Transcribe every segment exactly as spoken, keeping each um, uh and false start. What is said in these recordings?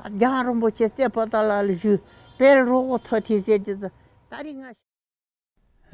རྒྱལ་བ་རིན་པོ་ཆེ་རྩེ་པོ་ཏ་ལ་ལ་བཞུགས། དཔལ་རི་བོ་མཐོ་ཐིག་ཟེར་གྱི་ད་རིང་ང་།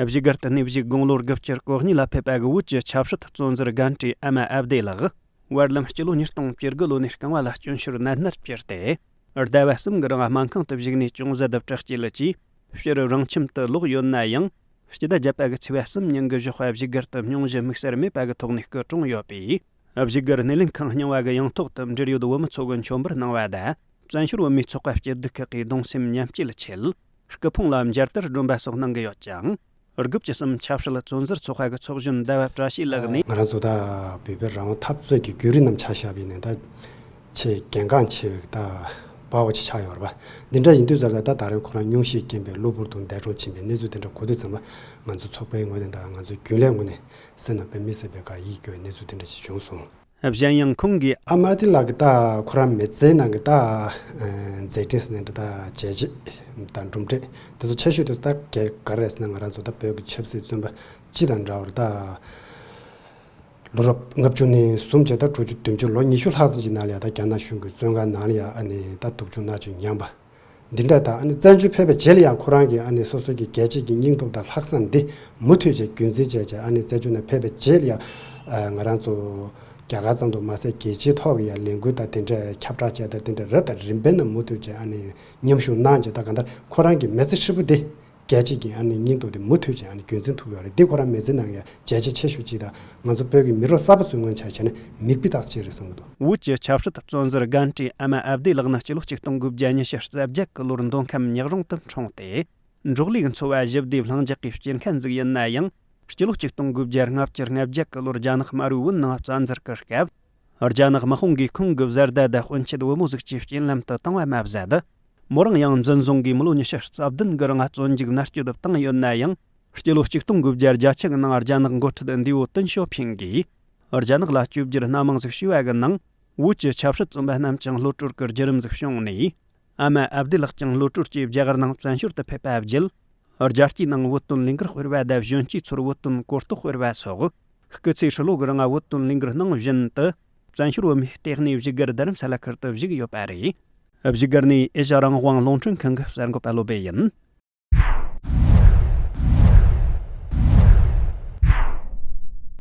བཞུགས་སྒར་དུ་གནས་བཞུགས་དགུང་ལོ་དགུ་བཅུ་གོ་གཉིས་ལ་ཕེབས་པ་གི་བོད་ཀྱི་ཆབ་སྲིད་བཙོན་ཟུར་རྒན་གྲས་ཨ་མ་ཨ་བདེ་ལགས། བར་ལམ་སྤྱི་ལོ་ཉིས་སྟོང་བཅུ་དགུ་ལོ་ནས་རྐང་བ་ལ་སྐྱོན་ཤོར་ནད་མནར་གྱུར་ཏེ། ཟླ་བ་གསུམ་གྱི་རིང་སྨན་ཁང་དུ་བཞུགས་ནས་ཅུང་ཟད་དུ་དྲག་སྐྱེད་ཀྱིས་ཕྱིར་རང་ཁྱིམ་དུ་ལོག་ཡོད་ན་ཡང་། སྤྱི་ཟླ་བརྒྱད་པ་གི་ཚེས་པ་གསུམ་ཉིན་གྱི་ཞོགས་པ་བཞུགས་སྒར་དུ་སྙུང་གཞི་དམིགས་བསལ་མེད་པ་གི་ཐོག་ནས་སྐུ་གྲོངས་ཡོད་པས། བཞུགས་སྒར་སྣེ་ལེན་ཁང་རྙིང་བ་གི་ཡང་ཐོག་ཏུ་འབྲེལ་ཡོད་བུ་མོ་ཚོ་གིས་མཆོད་འབུལ་གནང་བ་དང་། བཙན་བྱོལ་བོད་མིའི་ཚོགས་པ་སྐྱིད་སྡུག་ཁག་གིས་གདུང་སེམས་མཉམ་སྐྱེད་ཆེད། སྐུ་ཕུང་ལ་མཇལ་དར་སྒྲོན་པ་སོགས་གནང་གི་ཡོད་ཅིང་། དགུ་བཅུ་གསུམ་ཆབ་སྲིད་བཙོན་ཟུར་ཚོགས་པ་གི་ཚོགས་གཞོན་ཟླ་བ་བཀྲ་ཤིས་ལགས་ནས། ང་རང་ཚོ་ད་བོད་པའི་རང་དབང་འཐབ་རྩོད་ཀྱི་བརྒྱུད་རིམ་རྣམས་ཆ་བཞག་པ་ཡིན་ན་ད་ཆེས་གལ་འགངས་ཆེ་བའི་ད་དཔའ་བོ་ཆེ་ཆགས་ཡོད་རེད་པ། འདི་འདྲ་ཡིན་དུས་ཙམ་ལ་ད་ད་རེས་ཁོ་རང་སྙུང་གཞིའི་རྐྱེན་པས་གློ་བུར་དུ་འདས་གྲོངས་ཕྱིན་པའི་གནས་ཚུལ་དེ་འདྲ་གོ་དུས་ཙམ་པ། ང་ཚོ་ཚོགས་པའི་ངོས་ནས་དང་ང་ཚོའི་རྒྱུན་ལས་ངོས་ནས་སེམས་ནང་དཔེ་མི་སྲིད་པའི་དགའ་ཡིད་སྐྱོ་བའི་གནས་ཚུལ་དེ་འདྲ་ཞིག་བྱུང་སོང་། གཞན་ཡང་ཁོང་གིས། ཨ་མ་ཨ་བདེ་ལགས་ཀྱི་ད་ཁོ་རང་མི་ཚེའི་ནང་གི་ད་མཛད་འཕྲིན་ཟེར་ནས་འདྲ་ད་བྱས་རྗེས་དང་གྲུབ་འབྲས་དེ་ཚོ་ཆེ་ཤོས་དེ་ད་ག་ག་རེ་རེད་ཟེར་ན། ང་རང་ཚོ་ད་བོད་ཀྱི་ཆབ་སྲིད་བཙོན་པ་སྤྱི་དང་འདྲ་བར་ད་ལོ་རབས་ལྔ་བཅུ་ནས་བཟུང་བྱས་ད་དྲུག་ཅུ་བདུན་ཅུ་ལོ་ཉི་ཤུ་ལྷག་ཙམ་གྱི་ནང་ལ་ཡང་ད་རྒྱ་ནག་གཞུང་གི་བཙོན་ཁང་ནང་ལ་ཡང་ཨ་ནི་ད་སྡུག་སྦྱོང་མནར་གཅོད་མྱངས་པ། འདི་འདྲ་དང་ཨ་ནི་བཙན་བྱོལ་ཕེབས་པའི་རྗེས་ལ་ཡང་ཁོ་རང་གིས་ཨ་ནི་སོ་སོ་གི་རྒྱལ་གཅེས་ཀྱི་སྙིང་སྟོབས་དང་ལྷག་བསམ་འདི་མུ་མཐུད་བྱས་རྒྱུན་འཛིན་བྱས་བྱས། ཨ་ནི་བཙན་བྱོལ་ནང་ཕེབས་པའི་རྗེས་ལ་ཡང་ང་རང་ཚོ་རྒྱ་གར་ཙམ་དུ་མ་ཟད་རྒྱལ་སྤྱིའི་ཐོག་གི་ཡང་ལས་འགུལ་དང་དེ་འདྲ་ཁྱབ་བསྒྲགས་བྱས་དང་དེ་འདྲ་རབ་དང་རིམ་པས་ནང་མུ་མཐུད་བྱས་ཨ་ནི་མཉམ་ཞུགས་གནང་བྱས། ད་གང་ལྟར་ཁོ་རང་གི་མི་ཚེ་ཧྲིལ་པོ་འདི་རྒྱལ་གཅེས་ཀྱི་ཨ་ནི་སྙིང་སྟོབས་དེ་མུ་མཐུད་བྱས་ཨ་ནི་རྒྱུན་འཛིན་ཐུབ་ཡོད་རེད། འདི་ཁོ་རང་མི་ཚེ་ནང་ཡང་བྱས་རྗེས་ཆེ་ཤོས་གཅིག་དང་། ང་ཚོ་བོད་ཀྱི་མི་རབས་གསར་པ་ཚོའི་ངོས་ཆ་བྱས་ན་མིག་དཔེ་དག་ཅིག་རེད་བསམ་གྱི་འདུག། བོད་ཀྱི་ཆབ་སྲིད་བཙོན་ཟུར་རྒན་གྲས་ཨ་མ་ཨ་བདེ་ལགས་ནི་སྤྱི་ལོ་ཆིག་སྟོང་དགུ་བརྒྱ་ཉི་ཤུ་རྩ་བརྒྱད་ཀྱི་ལོར་མདོ་ཁམས་ཉག་རོང་དུ་འཁྲུངས་ཏེ། འབྲོག་ལས་ཀྱི་འཚོ་བ་ཞི་བདེའི་ལྷིང་འཇགས་ཀྱི་སྐྱེས་མཁན་ཟིག་ཡིན་ན་ཡང་། སྤྱི་ལོ་ཆིག་སྟོང་དགུ་བརྒྱ་ལྔ་བཅུ་ང་བརྒྱད་ཀྱི་ལོར་རྒྱ་ནག་དམར་པོའི་བོད་ནང་བཙན་འཛུལ་གྱི་སྐབས། རྒྱ་ནག་དམག་དཔུང་གིས་ཁོང་གི་བཟའ་ཟླ་དང་སྤུན་མཆེད་བུ་མོ་ཟིག་ཆེད་རྐྱེན་ལམ་དུ་བཏང་བ་མ་ཟད། མོ་རང་ཡང་འཛིན་བཟུང་གིས་མི་ལོ་ཉི་ཤུ་རྩ་བདུན་གྱི་རིང་བཙོན་འཇུག་མནར་གཅོད་དུ་བཏང་ཡོད་ན་ཡང་། སྤྱི་ལོ་ཆིག་སྟོང་དགུ་བརྒྱ་བརྒྱད་ཅུ་གི་ནང་རྒྱ་ནག་འགོ་ཁྲིད་འདས་པོ་ཏེང་ཞའོ་ཕིང་གིས། རྒྱ་ནག་ལ་བཅོས་བསྒྱུར་སྣ་མང་ཟིག་བྱས་པ་གི་ནང་། བོད་ཀྱི་ཆབ་སྲིད་བཙོན་པ་རྣམས་ཀྱང་གློད་གྲོལ་གྱི་བརྒྱུད་རིམ་ཟིག་བྱུང་ནས། ཨ་མ་ཨ་བདེ་ལགས་ཀྱང་གློད་གྲོལ་གྱིས་རྒྱ་གར་ནང་བཙན་བྱོལ་དུ་ཕེབས་པ་བརྒྱུད། རྒྱལ་སྤྱིའི་ནང་བོད་དོན་ལས་འགུལ་སྤེལ་བ་དང་གཞོན་སྐྱེས་ཚོར་བོད་དོན་གོ་རྟོགས་སྤེལ་བ་སོགས། སྐུ་ཚེ་ཧྲིལ་བོ་གི་རིང་བོད་དོན་ལས་འགུལ་གནང་བཞིན་དུ། བཙན་བྱོལ་བོད་མིའི་ལྟེ་གནས་བཞུགས་སྒར་རྡ་རམ་ས་ལ་ཁུལ་དུ་བཞུགས་ཡོད་པ་རེད། བཞུགས་སྒར་ནས་ཨེ་ཤ་རང་དབང་རླུང་འཕྲིན་ཁང་གི་གསར་འགོད་པ་བློ་བྷེ་ཡིན།